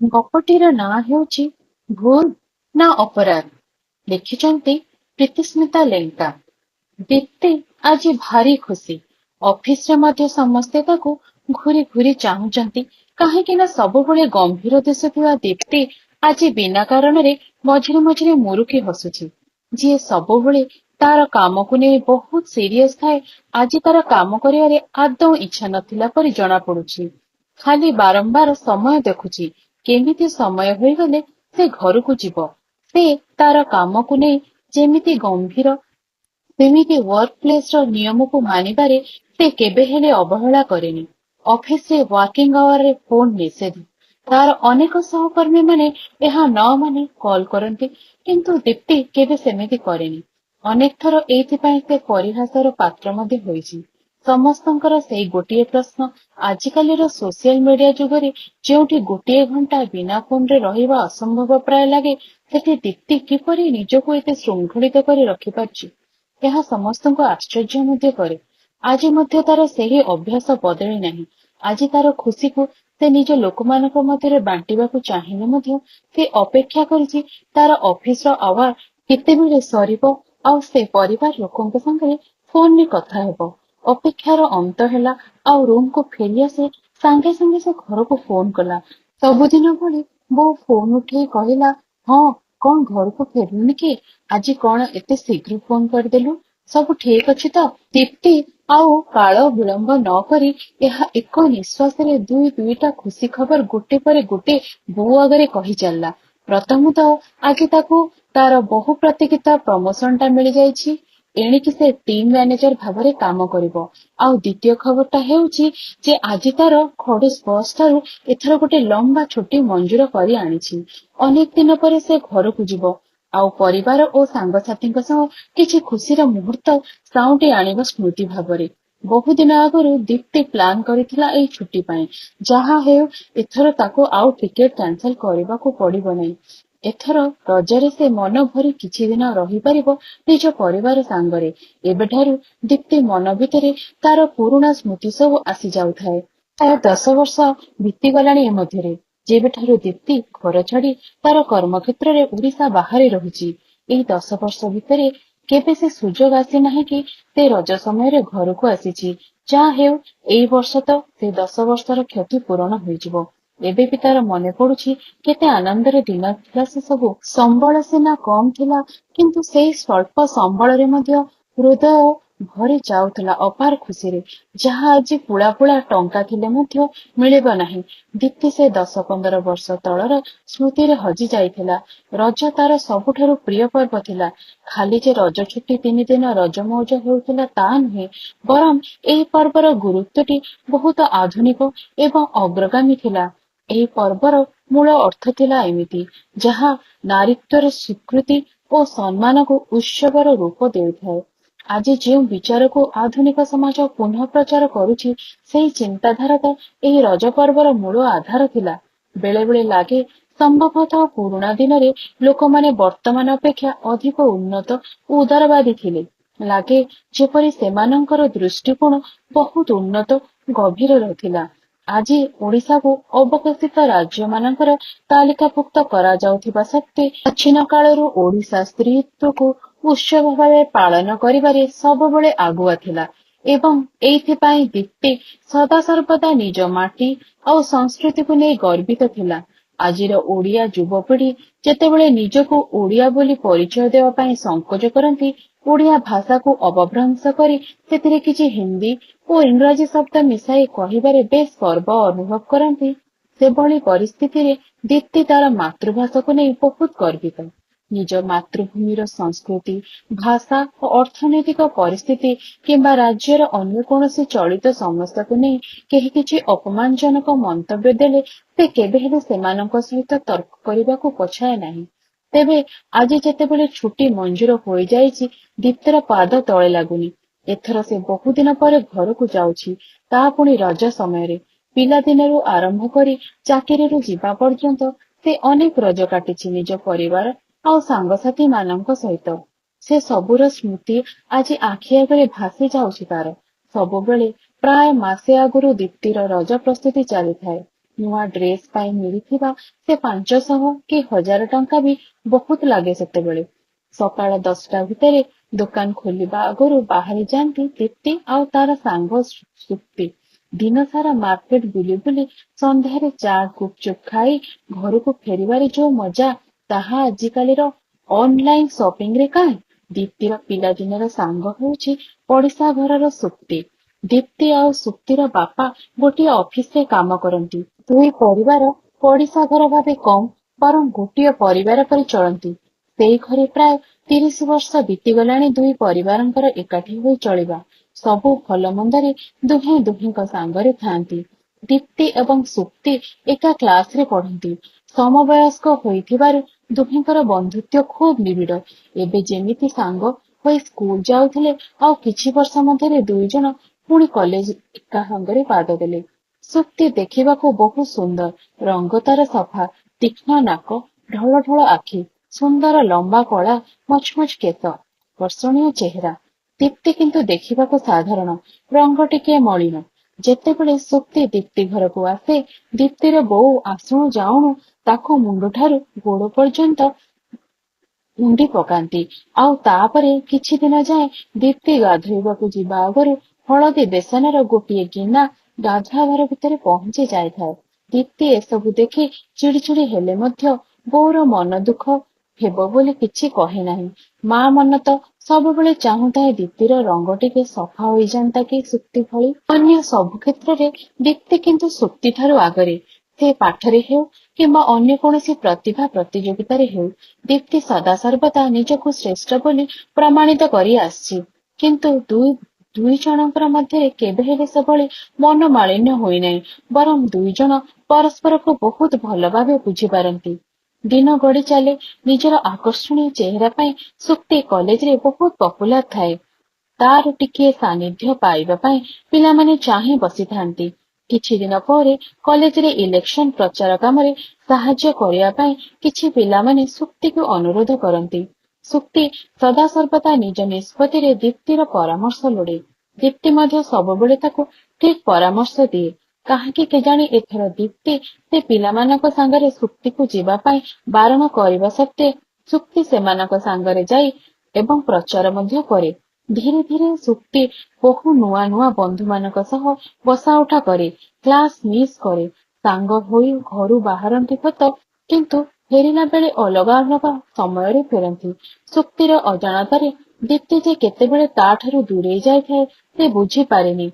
ଗପଟିର ନାଁ ହେଉଛି ଭୁଲ ନା ଅପରାଧ। ଲେଖିଛନ୍ତି ପ୍ରୀତିସ୍ମିତା ଲେଙ୍କା। ଦୀପ୍ତି ଆଜି ଭାରି ଖୁସି। ଅଫିସରେ ମଧ୍ୟ ସମସ୍ତେ ତାକୁ ଘୂରି ଘୂରି ଚାହୁଁଛନ୍ତି, କାହିଁକି ନା ସବୁବେଳେ ଗମ୍ଭୀର ଦିଶୁଥିବା ଦୀପ୍ତି ଆଜି ବିନା କାରଣରେ ମଝିରେ ମଝିରେ ମୁରୁକି ହସୁଛି। ଯିଏ ସବୁବେଳେ ତାର କାମକୁ ନେଇ ବହୁତ ସିରିୟସ ଥାଏ, ଆଜି ତାର କାମ କରିବାରେ ଆଦୌ ଇଚ୍ଛା ନଥିଲା ପରି ଜଣାପଡୁଛି। ଖାଲି ବାରମ୍ବାର ସମୟ ଦେଖୁଛି, କେମିତି ସମୟ ହୋଇଗଲେ ସେ ଘରକୁ ଯିବ। ସେ ତାର କାମକୁ ନେଇ ଯେମିତି ଗମ୍ଭୀର, ସେମିତି ୱାର୍କ ପ୍ଲେସର ନିୟମକୁ ମାନିବାରେ ସେ କେବେହେଲେ ଅବହେଳା କରେନି। ଅଫିସରେ ୱାର୍କିଂ ଆୱାରରେ ଫୋନ ନିଷେଧ। ତାର ଅନେକ ସହକର୍ମୀମାନେ ଏହା ନ ମାନି କଲ୍ କରନ୍ତି, କିନ୍ତୁ ଦୀପ୍ତି କେବେ ସେମିତି କରେନି। ଅନେକ ଥର ଏଇଥିପାଇଁ ସେ ପରିହାସର ପାତ୍ର ମଧ୍ୟ ହୋଇଛି। ସମସ୍ତଙ୍କର ସେଇ ଗୋଟିଏ ପ୍ରଶ୍ନ, ଆଜିକାଲିର ସୋସିଆଲ ମିଡିଆ ଯୁଗରେ ଯେଉଁଠି ଗୋଟିଏ ଘଣ୍ଟା ବିନା ଫୋନରେ ରହିବା ଅସମ୍ଭବ ପ୍ରାୟ ଲାଗେ, ସେଠି ଦୀପ୍ତି କିପରି ନିଜକୁ ଏତେ ଶୃଙ୍ଖଳିତ କରି ରଖିପାରୁଛି? ଏହା ସମସ୍ତଙ୍କୁ ଆଶ୍ଚର୍ଯ୍ୟ ମଧ୍ୟ କରେ। ଆଜି ମଧ୍ୟ ତାର ସେହି ଅଭ୍ୟାସ ବଦଳି ନାହିଁ। ଆଜି ତାର ଖୁସିକୁ ସେ ନିଜ ଲୋକମାନଙ୍କ ମଧ୍ୟରେ ବାଣ୍ଟିବାକୁ ଚାହିଁଲେ ମଧ୍ୟ ସେ ଅପେକ୍ଷା କରିଛି ତାର ଅଫିସର ଆୱାର କେତେବେଳେ ସରିବ ଆଉ ସେ ପରିବାର ଲୋକଙ୍କ ସାଙ୍ଗରେ ଫୋନରେ କଥା ହେବ। ଅପେକ୍ଷାର ଅନ୍ତ ହେଲା ଆଉ ରୁମକୁ ଫେରି ଆସି ସାଙ୍ଗେ ସାଙ୍ଗେ ସେ ଘରକୁ ଫୋନ କଲା। ସବୁଦିନ ଭଳି ବୋଉ ଫୋନ ଉଠେଇ କହିଲା, ହଁ, କଣ ଘରକୁ ଫେରିଲୁଣି କି? ଆଜି କଣ ଏତେ ଶୀଘ୍ର ଫୋନ କରିଦେଲୁ? ସବୁ ଠିକ ଅଛି ତ? ଦୀପ୍ତି ଆଉ କାଳ ବିଳମ୍ବ ନ କରି ଏହା ଏକ ନିଶ୍ୱାସରେ ଦୁଇ ଦୁଇଟା ଖୁସି ଖବର ଗୋଟେ ପରେ ଗୋଟେ ବୋଉ ଆଗରେ କହି ଚାଲିଲା। ପ୍ରଥମତଃ, ଆଜି ତାକୁ ତାର ବହୁ ପ୍ରତୀକ୍ଷିତ ପ୍ରମୋସନଟା ମିଳିଯାଇଛି। ଏଣିକି ସେ ଟିମ୍ ମ୍ୟାନେଜର ଭାବରେ କାମ କରିବ। ଆଉ ଦ୍ୱିତୀୟ ଖବରଟା ହେଉଛି ଯେ ଆଜି ତାର ଖଡୁସ ବସ୍ ଠାରୁ ଏଥର ଗୋଟେ ଲମ୍ବା ଛୁଟି ମଞ୍ଜୁର କରି ଆଣିଛି। ଅନେକ ଦିନ ପରେ ସେ ଘରକୁ ଯିବ ଆଉ ପରିବାର ଓ ସାଙ୍ଗସାଥୀଙ୍କ ସହ କିଛି ଖୁସିର ମୁହୂର୍ତ୍ତ ସାଉଁଟି ଆଣିବ ସ୍ମୃତି ଭାବରେ। ବହୁଦିନ ଆଗରୁ ଦୀପ୍ତି ପ୍ଲାନ୍ କରିଥିଲା ଏଇ ଛୁଟି ପାଇଁ। ଯାହା ହେଉ, ଏଥର ତାକୁ ଆଉ ଟିକେଟ କ୍ୟାନସଲ କରିବାକୁ ପଡିବ ନାହିଁ। ଏଥର ରଜରେ ସେ ମନ ଭରି କିଛି ଦିନ ରହିପାରିବ ନିଜ ପରିବାର ସାଙ୍ଗରେ। ଏବେଠାରୁ ଦୀପ୍ତି ମନ ଭିତରେ ତାର ପୁରୁଣା ସ୍ମୃତି ସବୁ ଆସିଯାଉଥାଏ। ପ୍ରାୟ 10 ବର୍ଷ ବିତିଗଲାଣି ଏ ମଧ୍ୟରେ, ଯେବେଠାରୁ ଦୀପ୍ତି ଘର ଛାଡି ତାର କର୍ମକ୍ଷେତ୍ରରେ ଓଡ଼ିଶା ବାହାରେ ରହୁଛି। ଏଇ 10 ବର୍ଷ ଭିତରେ କେବେ ସେ ସୁଯୋଗ ଆସିନାହିଁ କି ସେ ରଜ ସମୟରେ ଘରକୁ ଆସିଛି। ଯାହା ହେଉ, ଏଇ ବର୍ଷ ତ ସେ 10 ବର୍ଷର କ୍ଷତି ପୂରଣ ହୋଇଯିବ। ଏବେ ବି ତାର ମନେ ପଡୁଛି କେତେ ଆନନ୍ଦର ଦିନ ଥିଲା ସେ ସବୁ। ସମ୍ବଳ ସିନା କମ୍ ଥିଲା, କିନ୍ତୁ ସେଇ ସ୍ୱଳ୍ପ ସମ୍ବଳରେ ମଧ୍ୟ ହୃଦୟ ଭରି ଯାଉଥିଲା ଅପାର ଖୁସିରେ, ଯାହା ଆଜି ପୁଳା ପୁଳା ଟଙ୍କା ଥିଲେ ମଧ୍ୟ ମିଳିବ ନାହିଁ। ଦୀପ୍ତି ସେ 10-15 ବର୍ଷ ତଳର ସ୍ମୃତିରେ ହଜି ଯାଇଥିଲା। ରଜ ତାର ସବୁଠାରୁ ପ୍ରିୟ ପର୍ବ ଥିଲା। ଖାଲି ଯେ ରଜ ଛୁଟି 3 ଦିନ ରଜ ମଉଜ ହେଉଥିଲା ତା ନୁହେଁ, ବରଂ ଏହି ପର୍ବର ଗୁରୁତ୍ୱଟି ବହୁତ ଆଧୁନିକ ଏବଂ ଅଗ୍ରଗାମୀ ଥିଲା। ଏହି ପର୍ବର ମୂଳ ଅର୍ଥ ଥିଲା ଏମିତି, ଯାହା ନାରୀତ୍ୱର ସ୍ୱୀକୃତି ଓ ସମ୍ମାନକୁ ଉତ୍ସବର ରୂପ ଦେଉଥାଏ। ଆଜି ଯେଉଁ ବିଚାରକୁ ଆଧୁନିକ ସମାଜ ପୁନଃ ପ୍ରଚାର କରୁଛି, ସେହି ଚିନ୍ତାଧାରା ତ ଏହି ରଜ ପର୍ବର ମୂଳ ଆଧାର ଥିଲା। ବେଳେବେଳେ ଲାଗେ, ସମ୍ଭବତଃ ପୁରୁଣା ଦିନରେ ଲୋକମାନେ ବର୍ତ୍ତମାନ ଅପେକ୍ଷା ଅଧିକ ଉନ୍ନତ ଓ ଉଦାରବାଦୀ ଥିଲେ। ଲାଗେ ଯେପରି ସେମାନଙ୍କର ଦୃଷ୍ଟିକୋଣ ବହୁତ ଉନ୍ନତ, ଗଭୀର ଥିଲା। ଆଜି ଓଡ଼ିଶାକୁ ଅବିକଶିତ ରାଜ୍ୟମାନଙ୍କର ତାଲିକାଭୁକ୍ତ କରାଯାଉଥିବା ସତ୍ତ୍ୱେ ପ୍ରାଚୀନ କାଳରୁ ଓଡ଼ିଶା ସ୍ତ୍ରୀତ୍ୱକୁ ଉତ୍ସବ ଭାବେ ପାଳନ କରିବାରେ ସବୁବେଳେ ଆଗୁଆ ଥିଲା ଏବଂ ଏଇଥିପାଇଁ ଦୀପ୍ତି ସଦାସର୍ବଦା ନିଜ ମାଟି ଆଉ ସଂସ୍କୃତିକୁ ନେଇ ଗର୍ବିତ ଥିଲା। ଆଜିର ଓଡ଼ିଆ ଯୁବପିଢ଼ି ଯେତେବେଳେ ନିଜକୁ ଓଡ଼ିଆ ବୋଲି ପରିଚୟ ଦେବା ପାଇଁ ସଂକୋଚ କରନ୍ତି, ଓଡ଼ିଆ ଭାଷାକୁ ଅପଭ୍ରଂଶ କରି ସେଥିରେ କିଛି ହିନ୍ଦୀ ଓ ଇଂରାଜୀ ଶବ୍ଦ ମିଶାଇ କହିବାରେ ବେଶ୍ ଗର୍ବ ଅନୁଭବ କରନ୍ତି, ସେଭଳି ପରିସ୍ଥିତିରେ ଦୀପ୍ତି ତାର ମାତୃଭାଷାକୁ ନେଇ ବହୁତ ଗର୍ବିତ। ନିଜ ମାତୃଭୂମିର ସଂସ୍କୃତି, ଭାଷା ଓ ଅର୍ଥନୈତିକ ପରିସ୍ଥିତି କିମ୍ବା ରାଜ୍ୟର ଅନ୍ୟ କୌଣସି ଚଳିତ ସମସ୍ୟାକୁ ନେଇ କେହି କିଛି ଅପମାନଜନକ ମନ୍ତବ୍ୟ ଦେଲେ ସେ କେବେହେଲେ ସେମାନଙ୍କ ସହିତ ତର୍କ କରିବାକୁ ପଛାଏ ନାହିଁ। ତେବେ ଆଜି ଯେତେବେଳେ ଛୁଟି ମଞ୍ଜୁର ହୋଇଯାଇଛି, ଦୀପ୍ତିର ପାଦ ତଳେ ଲାଗୁନି। ଏଥର ସେ ବହୁଦିନ ପରେ ଘରକୁ ଯାଉଛି, ତା ପୁଣି ରଜ ସମୟରେ। ପିଲାଦିନରୁ ଆରମ୍ଭ କରି ଚାକିରିରୁ ଯିବା ପର୍ଯ୍ୟନ୍ତ ସେ ଅନେକ ରଜ କାଟିଛି ନିଜ ପରିବାର ଆଉ ସାଙ୍ଗସାଥୀମାନଙ୍କ ସହିତ। ସେ ସବୁର ସ୍ମୃତି ଆଜି ଆଖି ଆଗରେ ଭାସି ଯାଉଛି ତାର। ସବୁବେଳେ ପ୍ରାୟ ମାସେ ଆଗରୁ ଦୀପ୍ତିର ରଜ ପ୍ରସ୍ତୁତି ଚାଲିଥାଏ। ନୂଆ ଡ୍ରେସ ପାଇଁ ମିଳିଥିବା ସେ 500 କି 1000 ଟଙ୍କା ବି ବହୁତ ଲାଗେ ସେତେବେଳେ। ସକାଳ 10ଟା ଭିତରେ ଦୋକାନ ଖୋଲିବା ଆଗରୁ ବାହାରି ଯାଆନ୍ତି ଦୀପ୍ତି ଆଉ ତାର ସାଙ୍ଗ ସୁକ୍ତି। ଦିନସାରା ମାର୍କେଟ ବୁଲି ବୁଲି ସନ୍ଧ୍ୟାରେ ଚାଟ୍ ଗୁପଚୁପ୍ ଖାଇ ଘରକୁ ଫେରିବାରେ ଯୋଉ ମଜା, ତାହା ଆଜିକାଲିର ଅନଲାଇନ ସପିଂରେ କାହିଁ? ଦୀପ୍ତିର ପିଲାଦିନର ସାଙ୍ଗ ହେଉଛି ପଡ଼ିଶା ଘରର ସୁକ୍ତି। ଦୀପ୍ତି ଆଉ ସୁକ୍ତିର ବାପା ଗୋଟିଏ ଅଫିସରେ କାମ କରନ୍ତି। ଦୁଇ ପରିବାର ପଡ଼ିଶା ଘର ଭାବେ କମ୍ ବରଂ ଗୋଟିଏ ପରିବାର ପରି ଚଳନ୍ତି। ସେଇ ଘରେ ପ୍ରାୟ 30 ବର୍ଷ ବିତିଗଲାଣି ଦୁଇ ପରିବାରଙ୍କର ଏକାଠି ହୋଇ ଚଳିବା। ସବୁ ଭଲମନ୍ଦରେ ଦୁହେଁ ଦୁହିଁଙ୍କ ସାଙ୍ଗରେ ଥାଆନ୍ତି। ଦୀପ୍ତି ଏବଂ ସୁକ୍ତି ଏକା କ୍ଲାସରେ ପଢ଼ନ୍ତି। ସମବୟସ୍କ ହୋଇଥିବାରୁ ଦୁହିଁଙ୍କର ବନ୍ଧୁତ୍ୱ ଖୁବ୍ ନିବିଡ଼। ଏବେ ଯେମିତି ସାଙ୍ଗ ହୋଇ ସ୍କୁଲ ଯାଉଥିଲେ, ଆଉ କିଛି ବର୍ଷ ମଧ୍ୟରେ ଦୁଇଜଣ ପୁଣି କଲେଜ ଏକା ସାଙ୍ଗରେ ପାଦ ଦେଲେ। ସୁକ୍ତି ଦେଖିବାକୁ ବହୁତ ସୁନ୍ଦର। ରଙ୍ଗ ତାର ସଫା, ତୀକ୍ଷ୍ଣ ନାକ, ଢଳ ଢଳ ଆଖି, ସୁନ୍ଦର ଲମ୍ବା କଳା ମଚମଚ କେଶ, ଆକର୍ଷଣୀୟ ଚେହେରା। ଦୀପ୍ତି କିନ୍ତୁ ଦେଖିବାକୁ ସାଧାରଣ, ରଙ୍ଗ ଟିକିଏ ମଳିନ। ଯେତେବେଳେ ସୁକ୍ତି ଦୀପ୍ତି ଘରକୁ ଆସେ, ଦୀପ୍ତିର ବୋଉ ଆସୁଣୁ ଯାଉଣୁ ତାକୁ ମୁଣ୍ଡଠାରୁ ଗୋଡ଼ ପର୍ଯ୍ୟନ୍ତ ଉଣ୍ଡି ପକାନ୍ତି। ଆଉ ତାପରେ କିଛି ଦିନ ଯାଏଁ ଦୀପ୍ତି ଗାଧୋଇବାକୁ ଯିବା ଆଗରୁ ହଳଦୀ ବେସନର ଗୋଟିଏ ଗିନା ଗାଧୁଆ ଘର ଭିତରେ ପହଞ୍ଚି ଯାଇଥାଏ। ଦୀପ୍ତି ଏସବୁ ଦେଖି ଚିଡ଼ିଚିଡ଼ି ହେଲେ ମଧ୍ୟ ବୋଉର ମନ ଦୁଃଖ ହେବ ବୋଲି କିଛି କହେ ନାହିଁ। ମା ମନ ତ ସବୁବେଳେ ଚାହୁଁଥାଏ ଦୀପ୍ତିର ରଙ୍ଗ ଟିକେ ସଫା ହୋଇଯାନ୍ତା କି ସୁକ୍ତି ଭଳି। ଅନ୍ୟ ସବୁ କ୍ଷେତ୍ରରେ ଦୀପ୍ତି କିନ୍ତୁ ସୁକ୍ତିଠାରୁ ଆଗରେ। ସେ ପାଠରେ ହେଉ କିମ୍ବା ଅନ୍ୟ କୌଣସି ପ୍ରତିଭା ପ୍ରତିଯୋଗିତାରେ ହେଉ, ଦୀପ୍ତି ସଦାସର୍ବଦା ନିଜକୁ ଶ୍ରେଷ୍ଠ ବୋଲି ପ୍ରମାଣିତ କରି ଆସିଛି। କିନ୍ତୁ ଦୁଇ ଜଣଙ୍କର ମଧ୍ୟରେ କେବେହେଲେ ସେଭଳି ମନୋମାଳିନ୍ୟ ହୋଇନାହିଁ, ବରଂ ଦୁଇଜଣ ପରସ୍ପରକୁ ବହୁତ ଭଲ ଭାବେ ବୁଝିପାରନ୍ତି। ଦିନ ଗଡ଼ି ଚାଲେ। ନିଜର ଆକର୍ଷଣୀୟ ଚେହେରା ପାଇଁ ସୁକ୍ତି କଲେଜରେ ବହୁତ ପପୁଲାର ଥାଏ। ତାର ଟିକିଏ ସାନ୍ନିଧ୍ୟ ପାଇବା ପାଇଁ ପିଲାମାନେ ଚାହିଁ ବସିଥାନ୍ତି। କିଛି ଦିନ ପରେ କଲେଜରେ ଇଲେକ୍ସନ ପ୍ରଚାର କାମରେ ସାହାଯ୍ୟ କରିବା ପାଇଁ କିଛି ପିଲାମାନେ ସୁକ୍ତିକୁ ଅନୁରୋଧ କରନ୍ତି। ସୁକ୍ତି ସଦାସର୍ବଦା ନିଜ ନିଷ୍ପତ୍ତିରେ ଦୀପ୍ତିର ପରାମର୍ଶ ଲୋଡ଼େ। ଦୀପ୍ତି ମଧ୍ୟ ସବୁବେଳେ ତାକୁ ଠିକ୍ ପରାମର୍ଶ ଦିଏ। କାହିଁକି କେଜାଣି ଏଥର ଦୀପ୍ତି ସେ ପିଲାମାନଙ୍କ ସାଙ୍ଗରେ ସୁକ୍ତିକୁ ଯିବା ପାଇଁ ବାରଣ କରିବା ସତ୍ତ୍ୱେ ସୁକ୍ତି ସେମାନଙ୍କ ସାଙ୍ଗରେ ଯାଏ ଏବଂ ପ୍ରଚାର ମଧ୍ୟ କରେ। ଧୀରେ ଧୀରେ ସୁକ୍ତି ବହୁ ନୂଆ ନୂଆ ବନ୍ଧୁମାନଙ୍କ ସହ ବସାଉଠା କରେ, କ୍ଲାସ ମିସ୍ କରେ। ସାଙ୍ଗ ହୋଇ ଘରୁ ବାହାରନ୍ତି ସତ, କିନ୍ତୁ ଫେରିଲା ବେଳେ ଅଲଗା ଅଲଗା ସମୟରେ ଫେରନ୍ତି। ସୁକ୍ତିର ଅଜାଣତରେ ଦୀପ୍ତି ଯେ କେତେବେଳେ ତାଠାରୁ ଦୂରେଇ ଯାଇଥାଏ, ସେ ବୁଝିପାରେନି।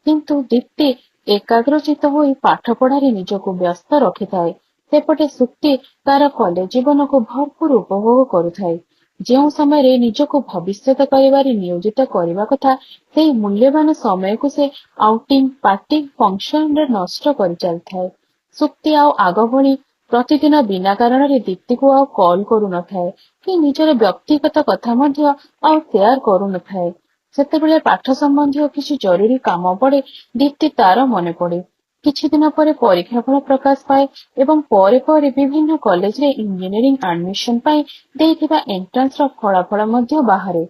କିନ୍ତୁ ଦୀପ୍ତି ଏକାଗ୍ରଚିତ୍ତ ହୋଇ ପାଠପଢ଼ାରେ ନିଜକୁ ବ୍ୟସ୍ତ ରଖିଥାଏ। ସେପଟେ ସୁକ୍ତି ତାର କଲେଜ ଜୀବନକୁ ଭରପୁର ଉପଭୋଗ କରୁଥାଏ। ଯେଉଁ ସମୟରେ ନିଜକୁ ଭବିଷ୍ୟତ କରିବାରେ ନିୟୋଜିତ କରିବା କଥା, ସେହି ମୂଲ୍ୟବାନ ସମୟକୁ ସେ ଆଉଟିଂ, ପାର୍ଟି, ଫଙ୍କସନରେ ନଷ୍ଟ କରିଚାଲିଥାଏ। ସୁକ୍ତି ଆଉ ଆଗ ଭଳି ପ୍ରତିଦିନ ବିନା କାରଣରେ ଦୀପ୍ତିକୁ ଆଉ କଲ୍ କରୁନଥାଏ କି ନିଜର ବ୍ୟକ୍ତିଗତ କଥା ମଧ୍ୟ ଆଉ ସେୟାର କରୁନଥାଏ। ସେତେବେଳେ ପାଠ ସମ୍ବନ୍ଧୀୟ କିଛି ଜରୁରୀ କାମ ପଡ଼େ, ଦୀପ୍ତି ତାର ମନେ ପଡ଼େ। କିଛି ଦିନ ପରେ ପରୀକ୍ଷା ଫଳ ପ୍ରକାଶ ପାଏ ଏବଂ ପରେ ପରେ ବିଭିନ୍ନ କଲେଜରେ ଇଞ୍ଜିନିୟରିଂ ଆଡମିସନ ପାଇଁ ଦେଇଥିବା ଏଣ୍ଟ୍ରାନ୍ସର ଫଳାଫଳ ମଧ୍ୟ ବାହାରେ।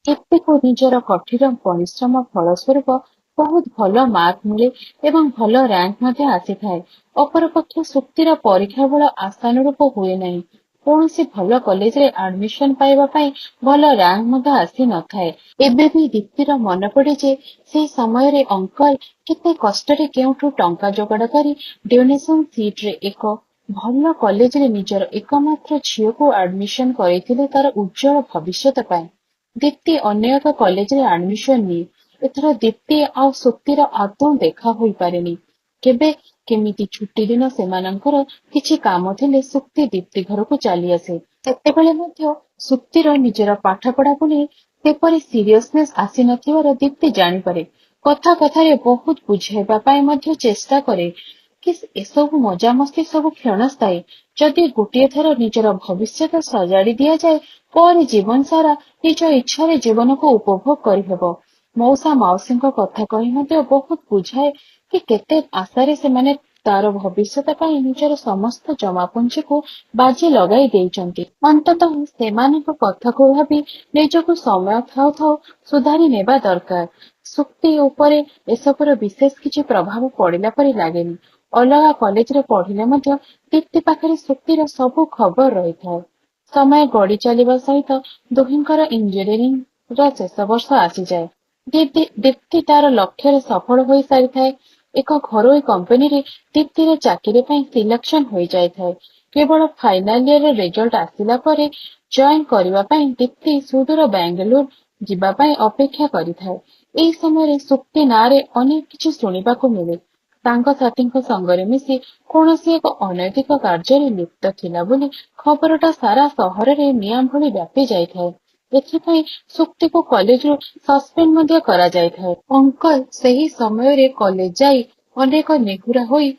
ଦୀପ୍ତିକୁ ନିଜର କଠିନ ପରିଶ୍ରମ ଫଳସ୍ୱରୂପ ବହୁତ ଭଲ ମାର୍କ ମିଳେ ଏବଂ ଭଲ ରାଙ୍କ ମଧ୍ୟ ଆସିଥାଏ। ଅପରପକ୍ଷେ ସୁକ୍ତିର ପରୀକ୍ଷା ଫଳ ଆଶାନୁରୂପ ହୁଏ ନାହିଁ। କୌଣସି ଭଲ କଲେଜରେ ଆଡମିସନ ପାଇବା ପାଇଁ ଭଲ ରାଙ୍କ ମଧ୍ୟ ଆସି ନଥାଏ। ଏବେ ବି ଦୀପ୍ତିର ମନେପଡ଼େ ଯେ ସେ ସମୟରେ ଅଙ୍କଲ କେତେ କଷ୍ଟରେ କେଉଁଠୁ ଟଙ୍କା ଯୋଗାଡ଼ କରି ଡୋନେସନ ସିଟରେ ଏକ ଭଲ କଲେଜରେ ନିଜର ଏକମାତ୍ର ଝିଅକୁ ଆଡମିସନ କରେଇଥିଲେ ତାର ଉଜ୍ଜ୍ୱଳ ଭବିଷ୍ୟତ ପାଇଁ। ଦୀପ୍ତି ଅନ୍ୟ ଏକ କଲେଜରେ ଆଡମିସନ ନିଏ। ଏଥର ଦୀପ୍ତି ଆଉ ସୁକ୍ତିର ଆଦୌ ଦେଖା ହୋଇପାରେନି। କେବେ କେମିତି ଛୁଟିଦିନ ସେମାନଙ୍କର କିଛି କାମ ଥିଲେ ସୁକ୍ତି ଦୀପ୍ତି ଘରକୁ ଚାଲିଆସେ। ସେତେବେଳେ ମଧ୍ୟ ସୁକ୍ତିର ନିଜର ପାଠପଢ଼ାକୁ ନେଇ ସେପରି ସିରିୟସନେସ ଆସି ନଥିବାର ଦୀପ୍ତି ଜାଣିପାରେ। କଥା କଥାରେ ବହୁତ ବୁଝାଇବା ପାଇଁ ମଧ୍ୟ ଚେଷ୍ଟା କରେ କି ଏସବୁ ମଜାମସ୍ତି ସବୁ କ୍ଷଣସ୍ଥାୟୀ। ଯଦି ଗୋଟିଏ ଥର ନିଜର ଭବିଷ୍ୟତ ସଜାଡ଼ି ଦିଆଯାଏ, ପରେ ଜୀବନସାରା ନିଜ ଇଚ୍ଛାରେ ଜୀବନକୁ ଉପଭୋଗ କରିହେବ। ମଉସା ମାଉସୀଙ୍କ କଥା କହି ମଧ୍ୟ ବହୁତ ବୁଝାଏ କି କେତେ ଆଶାରେ ସେମାନେ ତାର ଭବିଷ୍ୟତ ପାଇଁ ନିଜର ସମସ୍ତ ଜମାପୁଞ୍ଜିକୁ ବାଜି ଲଗାଇ ଦେଇଛନ୍ତି। ଅନ୍ତତଃ ସେମାନଙ୍କ କଥାକୁ ଭାବି ନିଜକୁ ସମୟ ଥାଉ ଥାଉ ସୁଧାରି ନେବା ଦରକାର। ସୁକ୍ତି ଉପରେ ଏସବୁର ବିଶେଷ କିଛି ପ୍ରଭାବ ପଡ଼ିଲା ପରି ଲାଗେନି। ଅଲଗା କଲେଜରେ ପଢ଼ିଲେ ମଧ୍ୟ ଦୀପ୍ତି ପାଖରେ ସୁକ୍ତିର ସବୁ ଖବର ରହିଥାଏ। ସମୟ ଗଡ଼ି ଚାଲିବା ସହିତ ଦୁହିଁଙ୍କର ଇଞ୍ଜିନିୟରିଂର ଶେଷ ବର୍ଷ ଆସିଯାଏ। ଦୀପ୍ତି ତାର ଲକ୍ଷ୍ୟରେ ସଫଳ ହୋଇ ସାରିଥାଏ। ଏକ ଘରୋଇ କମ୍ପାନୀରେ ଦୀପ୍ତିର ଚାକିରି ପାଇଁ ସିଲେକ୍ସନ ହୋଇଯାଇଥାଏ। କେବଳ ଫାଇନାଲ ଇୟରର ରେଜଲ୍ଟ ଆସିଲା ପରେ ଜଏନ୍ କରିବା ପାଇଁ ଦୀପ୍ତି ସୁଦୂର ବାଙ୍ଗାଲୋର ଯିବା ପାଇଁ ଅପେକ୍ଷା କରିଥାଏ। ଏହି ସମୟରେ ସୁକ୍ତି ନାଁରେ ଅନେକ କିଛି ଶୁଣିବାକୁ ମିଳେ। ସାଙ୍ଗସାଥୀଙ୍କ ସଙ୍ଗରେ ମିଶି କୌଣସି ଏକ ଅନୈତିକ କାର୍ଯ୍ୟରେ ଲିପ୍ତ ଥିଲା ବୋଲି ଖବରଟା ସାରା ସହରରେ ନିଆଁ ଭଳି ବ୍ୟାପି ଯାଇଥାଏ। ଏଥିପାଇଁ ସୁକ୍ତିକୁ କଲେଜରୁ ସସ୍ପେଣ୍ଡ ମଧ୍ୟ କରାଯାଇଥାଏ। ଅଙ୍କଲ ସେହି ସମୟରେ କଲେଜ ଯାଇ ଅନେକ ନେହୁରା ହୋଇ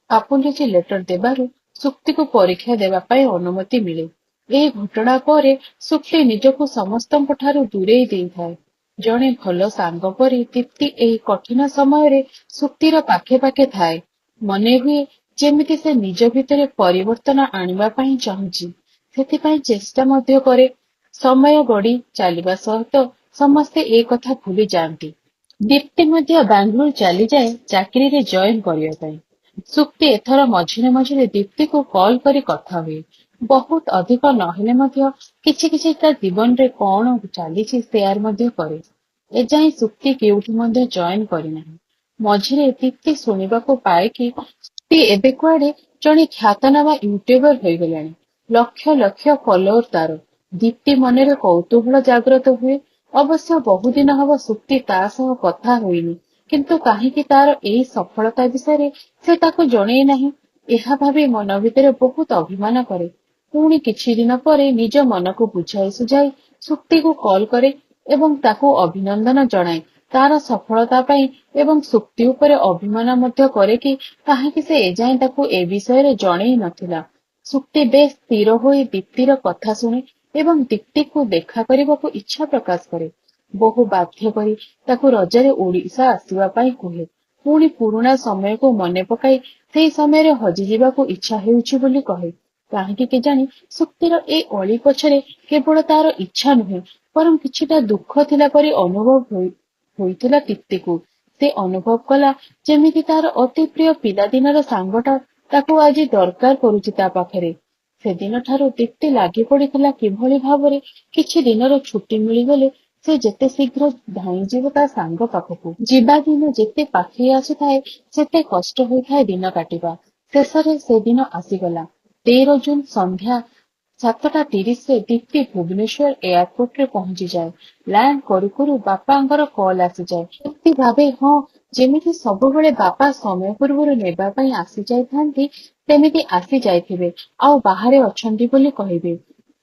ଆପୋଲୋଜି ଲେଟର ଦେବାରୁ ସୁକ୍ତିକୁ ପରୀକ୍ଷା ଦେବା ପାଇଁ ଅନୁମତି ମିଳେ। ଏହି ଘଟଣା ପରେ ସୁକ୍ତି ନିଜକୁ ସମସ୍ତଙ୍କଠାରୁ ଦୂରେଇ ଦେଇଥାଏ। ଜଣେ ଭଲ ସାଙ୍ଗ ପରି ଦୀପ୍ତି ଏହି କଠିନ ସମୟରେ ସୁକ୍ତିର ପାଖେ ପାଖେ ଥାଏ। ମନେହୁଏ ଯେମିତି ସେ ନିଜ ଭିତରେ ପରିବର୍ତ୍ତନ ଆଣିବା ପାଇଁ ଚାହୁଁଛି। ସେଥିପାଇଁ ଚେଷ୍ଟା ମଧ୍ୟ କରେ। ସମୟ ଗଡ଼ି ଚାଲିବା ସହିତ ସମସ୍ତେ ଏ କଥା ଭୁଲି ଯାଆନ୍ତି। ଦୀପ୍ତି ମଧ୍ୟ ବାଙ୍ଗାଲୋର ଚାଲିଯାଏ ଚାକିରିରେ ଜଏନ୍ କରିବା ପାଇଁ। ସୁକ୍ତି ଏଥର ମଝିରେ ମଝିରେ ଦୀପ୍ତିକୁ କଲ୍ କରି କଥା ହୁଏ। ବହୁତ ଅଧିକ ନହେଲେ ମଧ୍ୟ କିଛି କିଛି ତା ଜୀବନରେ କଣ ଚାଲିଛି ସେୟାର ମଧ୍ୟ କରେ। ଏଯାଏଁ ସୁକ୍ତି କେଉଁଠି ମଧ୍ୟ ଜଏନ୍ କରିନାହିଁ। ମଝିରେ ଦୀପ୍ତି ଶୁଣିବାକୁ ପାଏ କି ସୁକ୍ତି ଏବେ କୁଆଡ଼େ ଜଣେ ଖ୍ୟାତନାମା ୟୁଟ୍ୟୁବର ହୋଇଗଲାଣି। ଲକ୍ଷ ଲକ୍ଷ ଫଲୋଅର ତାର। ଦୀପ୍ତି ମନରେ କୌତୂହଳ ଜାଗ୍ରତ ହୁଏ। ଅବଶ୍ୟ ବହୁଦିନ ହବ ସୁକ୍ତି ତା ସହ କଥା ହୋଇନି, କିନ୍ତୁ କାହିଁକି ତାର ଏଇ ସଫଳତା ବିଷୟରେ ସେ ତାକୁ ଜଣେଇ ନାହିଁ, ଏହା ଭାବି ମନ ଭିତରେ ବହୁତ ଅଭିମାନ କରେ। ପୁଣି କିଛି ଦିନ ପରେ ନିଜ ମନକୁ ବୁଝାଇ ସୁଝାଇ ସୁକ୍ତିକୁ କଲ୍ କରେ ଏବଂ ତାକୁ ଅଭିନନ୍ଦନ ଜଣାଏ ତାର ସଫଳତା ପାଇଁ ଏବଂ ସୁକ୍ତି ଉପରେ ଅଭିମାନ ମଧ୍ୟ କରେ କି କାହିଁକି ସେ ଏଯାଏଁ ତାକୁ ଏ ବିଷୟରେ ଜଣେଇ ନଥିଲା। ସୁକ୍ତି ବେଶ୍ ସ୍ଥିର ହୋଇ ଦୀପ୍ତିର କଥା ଶୁଣେ ଏବଂ ଦୀପ୍ତିକୁ ଦେଖା କରିବାକୁ ଇଚ୍ଛା ପ୍ରକାଶ କରେ। ବହୁ ବାଧ୍ୟ କରି ତାକୁ ରଜରେ ଓଡ଼ିଶା ଆସିବା ପାଇଁ କୁହେ। ପୁଣି ପୁରୁଣା ସମୟକୁ ମନେ ପକାଇ ସେହି ସମୟରେ ହଜିଯିବାକୁ ଇଚ୍ଛା ହେଉଛି ବୋଲି କହେ। କାହିଁକି କେଜାଣି ସୁକ୍ତିର ଏ ଅଳି ପଛରେ କେବଳ ତାର ଇଚ୍ଛା ନୁହେଁ, ବରଂ କିଛିଟା ଦୁଃଖ ଥିଲା ପରି ଅନୁଭବ ହୋଇଥିଲା ଦୀପ୍ତିକୁ। ସେ ଅନୁଭବ କଲା ଯେମିତି ତାର ଅତି ପ୍ରିୟ ପିଲାଦିନର ସାଙ୍ଗଟା ତାକୁ ଆଜି ଦରକାର କରୁଛି ତା ପାଖରେ। ସେଦିନଠାରୁ ଦୀପ୍ତି ଲାଗି ପଡ଼ିଥିଲା କିଭଳି ଭାବରେ କିଛି ଦିନର ଛୁଟି ମିଳିଗଲେ ସେ ଯେତେ ଶୀଘ୍ର ଧାଇଁଯିବ ତା ସାଙ୍ଗ ପାଖକୁ। ଯିବା ଦିନ ଯେତେ ପାଖେଇ ଆସୁଥାଏ, ସେତେ କଷ୍ଟ ହୋଇଥାଏ ଦିନ କାଟିବା। ଶେଷରେ ସେଦିନ ଆସିଗଲା। 13 ଜୁନ୍ ସନ୍ଧ୍ୟା 7:30ରେ ଦୀପ୍ତି ଭୁବନେଶ୍ୱର ଏୟାରପୋର୍ଟରେ ପହଞ୍ଚିଯାଏ। ଲ୍ୟାଣ୍ଡ କରୁ କରୁ ବାପାଙ୍କର କଲ୍ ଆସିଯାଏ। ଦୀପ୍ତି ଭାବେ, ହଁ, ଯେମିତି ସବୁବେଳେ ବାପା ସମୟ ପୂର୍ବରୁ ନେବା ପାଇଁ ଆସିଯାଇଥାନ୍ତି, ସେମିତି ଆସି ଯାଇଥିବେ ଆଉ ବାହାରେ ଅଛନ୍ତି ବୋଲି କହିବେ।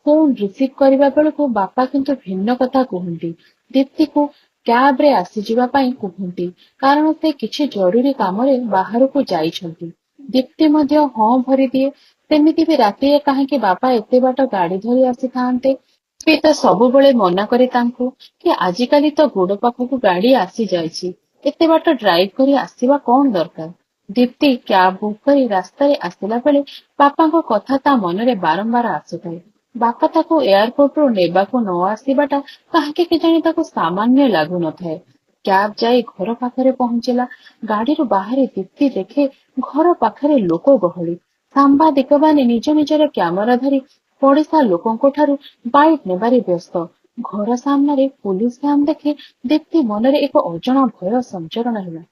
ଫୋନ୍ ରିସିଭ୍ କରିବା ବେଳକୁ ବାପା କିନ୍ତୁ ଭିନ୍ନ କଥା କୁହନ୍ତି। ଦୀପ୍ତିକୁ କ୍ୟାବ୍ରେ ଆସିଯିବା ପାଇଁ କୁହନ୍ତି, କାରଣ ସେ କିଛି ଜରୁରୀ କାମରେ ବାହାରକୁ ଯାଇଛନ୍ତି। ଦୀପ୍ତି ମଧ୍ୟ ହଁ ଭରିଦିଏ। ସେମିତି ବି ରାତିରେ କାହିଁକି ବାପା ଏତେ ବାଟ ଗାଡ଼ି ଧରି ଆସିଥାନ୍ତେ? ଦୀପ୍ତି ତ ସବୁବେଳେ ମନା କରେ ତାଙ୍କୁ କି ଆଜିକାଲି ତ ଗୋଡ଼ ପାଖକୁ ଗାଡ଼ି ଆସିଯାଇଛି, ଏତେ ବାଟ ଡ୍ରାଇଭ୍ କରି ଆସିବା କଣ ଦରକାର? ଦୀପ୍ତି କ୍ୟାବ୍ ବୁକ୍ କରି ରାସ୍ତାରେ ଆସିଲା ବେଳେ ବାପାଙ୍କ କଥା ତା ମନରେ ବାରମ୍ବାର ଆସୁଥାଏ। ବାପା ତାକୁ ଏୟାରପୋର୍ଟରୁ ନେବାକୁ ନ ଆସିବାଟା କାହିଁକି କେଜାଣି ତାକୁ ସାମାନ୍ୟ ଲାଗୁ ନଥାଏ। କ୍ୟାବ୍ ଯାଇ ଘର ପାଖରେ ପହଞ୍ଚିଲା। ଗାଡ଼ିରୁ ବାହାରି ଦୀପ୍ତି ଦେଖେ ଘର ପାଖରେ ଲୋକ ଗହଳି। ସାମ୍ବାଦିକମାନେ ନିଜ ନିଜର କ୍ୟାମେରା ଧରି ପଡ଼ିଶା ଲୋକଙ୍କଠାରୁ ବାଇଟ୍ ନେବାରେ ବ୍ୟସ୍ତ। ଘର ସାମ୍ନାରେ ପୁଲିସ ଭ୍ୟାନ୍ ଦେଖି ଦୀପ୍ତି ମନରେ ଏକ ଅଜଣା ଭୟ ସଞ୍ଚରଣ ହେଲା।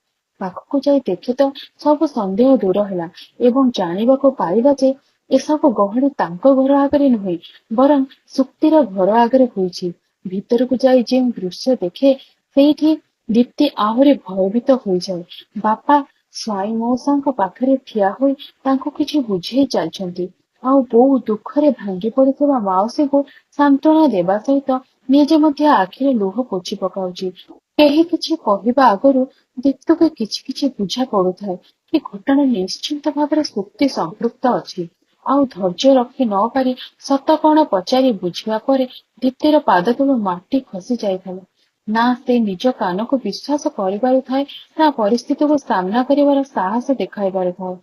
ପାଖକୁ ଯାଇ ଦେଖେ ତ ସବୁ ସନ୍ଦେହ ଦୂର ହେଲା ଏବଂ ଜାଣିବାକୁ ପାଇଲା ଯେ ଏସବୁ ଗହଳି ତାଙ୍କ ଘର ଆଗରେ ନୁହେଁ, ବରଂ ସୁକ୍ତିର ଘର ଆଗରେ ହୋଇଛି। ଭିତରକୁ ଯାଇ ଯେଉଁ ଦୃଶ୍ୟ ଦେଖେ, ସେଇଠି ଦୀପ୍ତି ଆହୁରି ଭୟଭୀତ ହୋଇଯାଏ। ବାପା ସ୍ୱାଇଁ ମଉସାଙ୍କ ପାଖରେ ଠିଆ ହୋଇ ତାଙ୍କୁ କିଛି ବୁଝେଇ ଚାଲିଛନ୍ତି, ଆଉ ବୋଉ ଦୁଃଖରେ ଭାଙ୍ଗି ପଡ଼ିଥିବା ମାଉସୀଙ୍କୁ ସାନ୍ତ୍ୱନା ଦେବା ସହିତ ନିଜେ ମଧ୍ୟ ଆଖିରେ ଲୁହ ପୋଛି ପକାଉଛି। କେହି କିଛି କହିବା ଆଗରୁ ଦୀପ୍ତିକୁ କିଛି କିଛି ବୁଝା ପଡୁଥାଏ କି ଘଟଣାରେ ନିଶ୍ଚିତ ଭାବରେ ସୁକ୍ତି ସମ୍ପୃକ୍ତ ଅଛି। ଆଉ ଧୈର୍ଯ୍ୟ ରଖି ନ ପାରି ସତ କଣ ପଚାରି ବୁଝିବା ପରେ ଦୀପ୍ତିର ପାଦ ତଳୁ ମାଟି ଖସି ଯାଇଥିଲା। ନା ସେ ନିଜ କାନକୁ ବିଶ୍ୱାସ କରିପାରୁଥାଏ, ନା ପରିସ୍ଥିତିକୁ ସାମ୍ନା କରିବାର ସାହସ ଦେଖାଇ ପାରୁଥାଏ।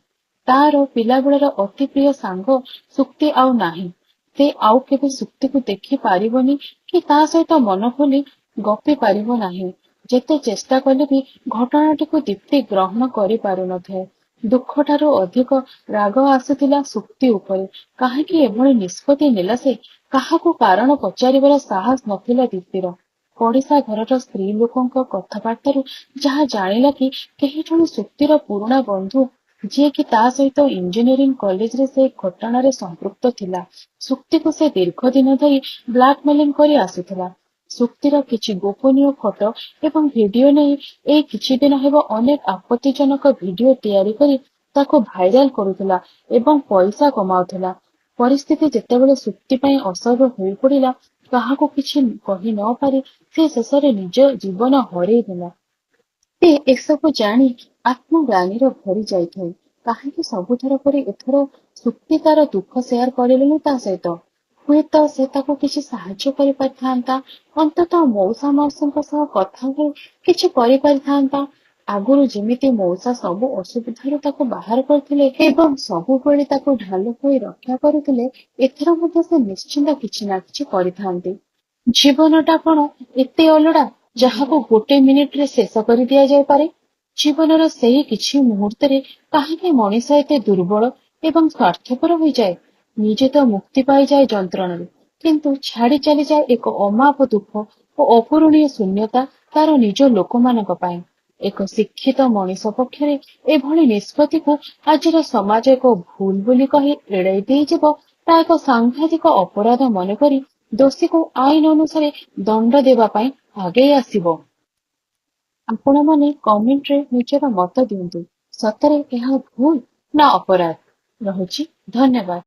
ତାର ପିଲାବେଳର ଅତି ପ୍ରିୟ ସାଙ୍ଗ ସୁକ୍ତି ଆଉ ନାହିଁ। ସେ ଆଉ କେବେ ସୁକ୍ତିକୁ ଦେଖି ପାରିବନି କି ତା ସହିତ ମନ ଖୋଲି ଗପି ପାରିବ ନାହିଁ। ଯେତେ ଚେଷ୍ଟା କଲେ ବି ଘଟଣାଟିକୁ ଦୀପ୍ତି ଗ୍ରହଣ କରିପାରୁନଥାଏ। ଦୁଃଖଠାରୁ ଅଧିକ ରାଗ ଆସୁଥିଲା ସୁକ୍ତି ଉପରେ। କାହିଁକି ଏଭଳି ନିଷ୍ପତ୍ତି ନେଲା ସେ? କାହାକୁ କାରଣ ପଚାରିବାର ସାହସ ନଥିଲା ଦୀପ୍ତିର। ପଡ଼ିଶା ଘରର ସ୍ତ୍ରୀ ଲୋକଙ୍କ କଥାବାର୍ତ୍ତାରୁ ଯାହା ଜାଣିଲା କି କେହି ଜଣେ ସୁକ୍ତିର ପୁରୁଣା ବନ୍ଧୁ, ଯିଏକି ତା ସହିତ ଇଞ୍ଜିନିୟରିଂ କଲେଜରେ ସେ ଘଟଣାରେ ସମ୍ପୃକ୍ତ ଥିଲା। ସୁକ୍ତିକୁ ସେ ଦୀର୍ଘ ଦିନ ଧରି ବ୍ଲାକମେଲିଂ କରି ଆସୁଥିଲା। ସୁକ୍ତିର କିଛି ଗୋପନୀୟ ଫଟୋ ଏବଂ ଭିଡିଓ ନେଇ ଏଇ କିଛିଦିନ ହେବ ଅନେକ ଆପତ୍ତିଜନକ ଭିଡିଓ ତିଆରି କରି ତାକୁ ଭାଇରାଲ କରୁଥିଲା ଏବଂ ପଇସା କମାଉଥିଲା। ପରିସ୍ଥିତି ଯେତେବେଳେ ସୁକ୍ତି ପାଇଁ ଅସହ୍ୟ ହୋଇପଡ଼ିଲା, କାହାକୁ କିଛି କହି ନ ପାରି ସେ ଶେଷରେ ନିଜ ଜୀବନ ହରେଇ ଦେଲା। ସେ ଏସବୁ ଜାଣି ଆତ୍ମଗ୍ଳାନିରେ ଭରି ଯାଇଥାଏ। କାହିଁକି ସବୁଥର ପରି ଏଥର ସୁକ୍ତି ତାର ଦୁଃଖ ସେୟାର କରିଲାନି ତା ସହିତ? ହୁଏତ ସେ ତାକୁ କିଛି ସାହାଯ୍ୟ କରିପାରିଥାନ୍ତା। ଅନ୍ତତଃ ମଉସା ମାଉସୀଙ୍କ ସହ କଥା ହୋଇ କିଛି କରିପାରିଥାନ୍ତା। ଆଗରୁ ଯେମିତି ମଉସା ସବୁ ଅସୁବିଧାରୁ ତାକୁ ବାହାର କରିଥିଲେ ଏବଂ ସବୁବେଳେ ତାକୁ ଢାଲ ହୋଇ ରକ୍ଷା କରୁଥିଲେ, ଏଥର ମଧ୍ୟ ସେ ନିଶ୍ଚିତ କିଛି ନା କିଛି କରିଥାନ୍ତେ। ଜୀବନଟା କଣ ଏତେ ଅଲୋଡ଼ା, ଯାହାକୁ ଗୋଟେ ମିନିଟରେ ଶେଷ କରି ଦିଆଯାଇପାରେ? ଜୀବନର ସେହି କିଛି ମୁହୂର୍ତ୍ତରେ କାହିଁକି ମଣିଷ ଏତେ ଦୁର୍ବଳ ଏବଂ ସ୍ୱାର୍ଥପର ହୋଇଯାଏ? ନିଜେ ତ ମୁକ୍ତି ପାଇଯାଏ ଯନ୍ତ୍ରଣାରୁ, କିନ୍ତୁ ଛାଡ଼ି ଚାଲିଯାଏ ଏକ ଅମାପ ଦୁଃଖ ଓ ଅପୂରଣୀୟ ଶୂନ୍ୟତା ତାର ନିଜ ଲୋକମାନଙ୍କ ପାଇଁ। ଏକ ଶିକ୍ଷିତ ମଣିଷ ପକ୍ଷରେ ଏଭଳି ନିଷ୍ପତ୍ତିକୁ ଆଜିର ସମାଜ ଏକ ଭୁଲ ବୋଲି କହି ଏଡ଼େଇ ଦେଇଯିବ, ତା ଏକ ସାଂଘାତିକ ଅପରାଧ ମନେକରି ଦୋଷୀକୁ ଆଇନ ଅନୁସାରେ ଦଣ୍ଡ ଦେବା ପାଇଁ ଆଗେଇ ଆସିବ। ଆପଣମାନେ କମେଣ୍ଟରେ ନିଜର ମତ ଦିଅନ୍ତୁ, ସତରେ ଏହା ଭୁଲ ନା ଅପରାଧ? ରହୁଛି, ଧନ୍ୟବାଦ।